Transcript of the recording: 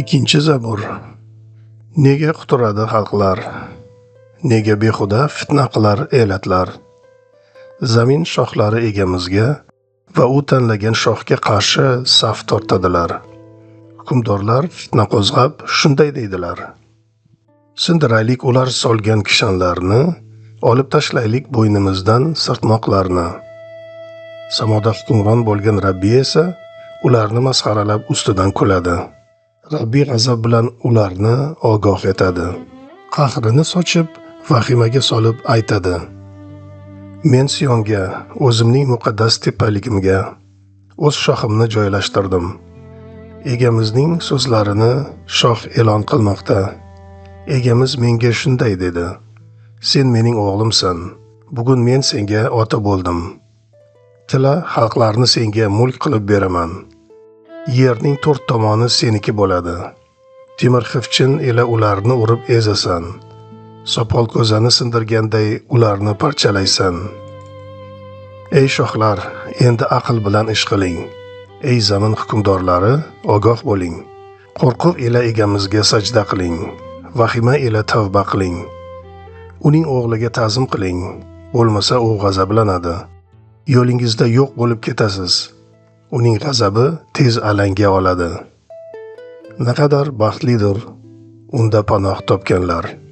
2-Zabur. Nega quturadi xalqlar? Nega behuda fitna qilar elatlar? Zamin shohlari egamizga va u tanlagan shohga qarshi saf tortadilar. Hukmdorlar fitna qo'zg'ab shunday deydilar: Sindiraylik ular solgan kishanlarni, olib tashlaylik bo'ynimizdan sirtmoqlarni. Samoda hukmron bo'lgan Rabbiy esa ularni masxaralab ustidan kuladi. Rabbiy g'azab bilan ularni ogoh etadi. Qahrini sochib, vahimaga solib aytadi: Men Siyonga, o'zimning muqaddas tepaligimga o'z shohimni joylashtirdim. Egamizning so'zlarini shoh e'lon qilmoqda. Egamiz menga shunday dedi: Sen mening o'g'limsan. Bugun men senga ota bo'ldim. Tila xalqlarni senga mulk qilib beraman. Yerning to'rt tomoni seniki bo'ladi. Temir xivchin ila ularni urib ezasan. Sopol ko'zani sindirganday ularni parchalaysan. Ey shohlar, endi aql bilan ish qiling. Ey zamin hukmdorlari, ogoh bo'ling. Qo'rquv ila egamizga sajda qiling. Vahima ila tavba qiling. Uning o'g'liga ta'zim qiling, bo'lmasa u g'azablanadi. Yo'lingizda yo'q bo'lib ketasiz. Uning g'azabi tez alanga oladi. Naqadar baxtlidir unda panoh topganlar.